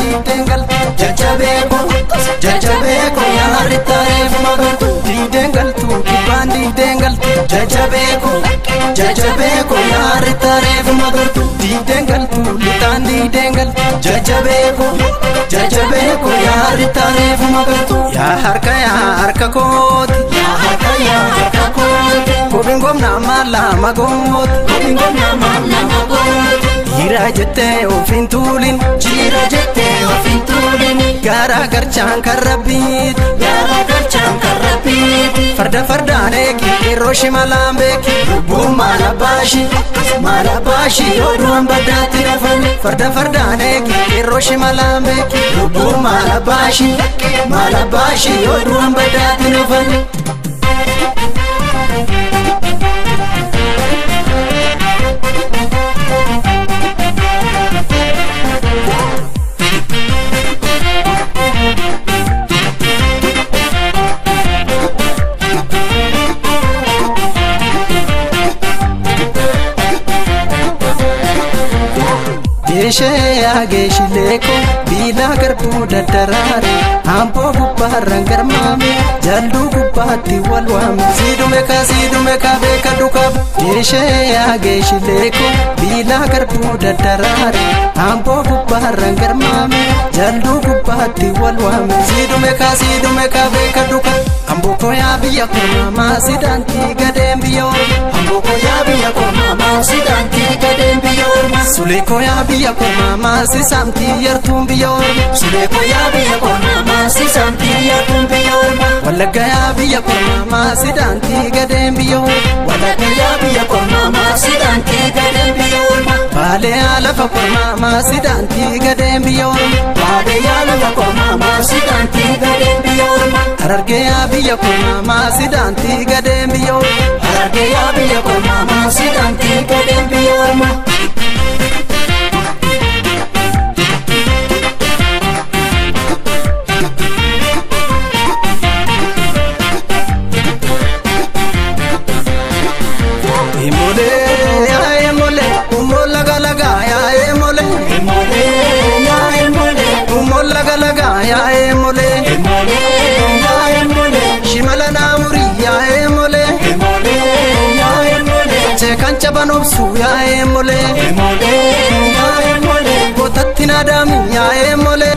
diideen galtu jajjabeeko jajjabeeko yaa harrittareef magartu diideen galtu kibbaan diideen galtu jajjabeeko jajjabeeko yaa harrittareef magartu diideen galtu lixaan diideen galtu jajjabeeko jajjabeeko yaa harrittareef magartu yaa harka kooti yaa harka kooti kopheen gomna maala magooti kopheen gomna maala magooti jira jettee ofiin tuulin jira jettee ofiin tuulin gaara garchaan karrabbiit gaara garchaan karrabbiit farda fardaan eegi yeroo shimalaan beeki lubbuun maala baashi oduun baddaatti rafan farda fardaan eegi yeroo shimalaan beeki lubbuun maala baashi oduun baddaatti rafan. Geeshee yaa geeshileeko biilaa garbuu daddaraare hamboo gubbaarraan garmaame jalluu gubbaatti wal waame siidume kaa beeka dukaaf geeshee yaa geeshileeko biilaa garbuu daddaraare hamboo gubbaarraan garmaame jalluu gubbaatti wal waame siidume kaa beeka dukaaf hamboo yaa biyya kormaa sidaantii gadeen biyya orma hamboo yaa biyya kormaa sidaantii gadeen biyya orma suleekoo yaa biyya kormaa sisaamtii yartuun biyya orma suleekoo yaa biyya kormaa sisaamtii yartuun biyya orma wallagga yaa biyya kormaa sidaantii gadeen biyya orma wallagga yaa biyya kormaa sidaantii gadeen biyya orma baalee yaa lafa kormaa sidaantii gadeen biyya orma baalee yaa lafa kormaa sidaantii gadeen biyya orma harargee yaa biyya kormaa sidaantii gadeen biyya orma harargee yaa biyya kormaa sidaantii gadeen biyya orma. Kancha banobsu yaa emole yaa emole gootatti naadaami yaa emole.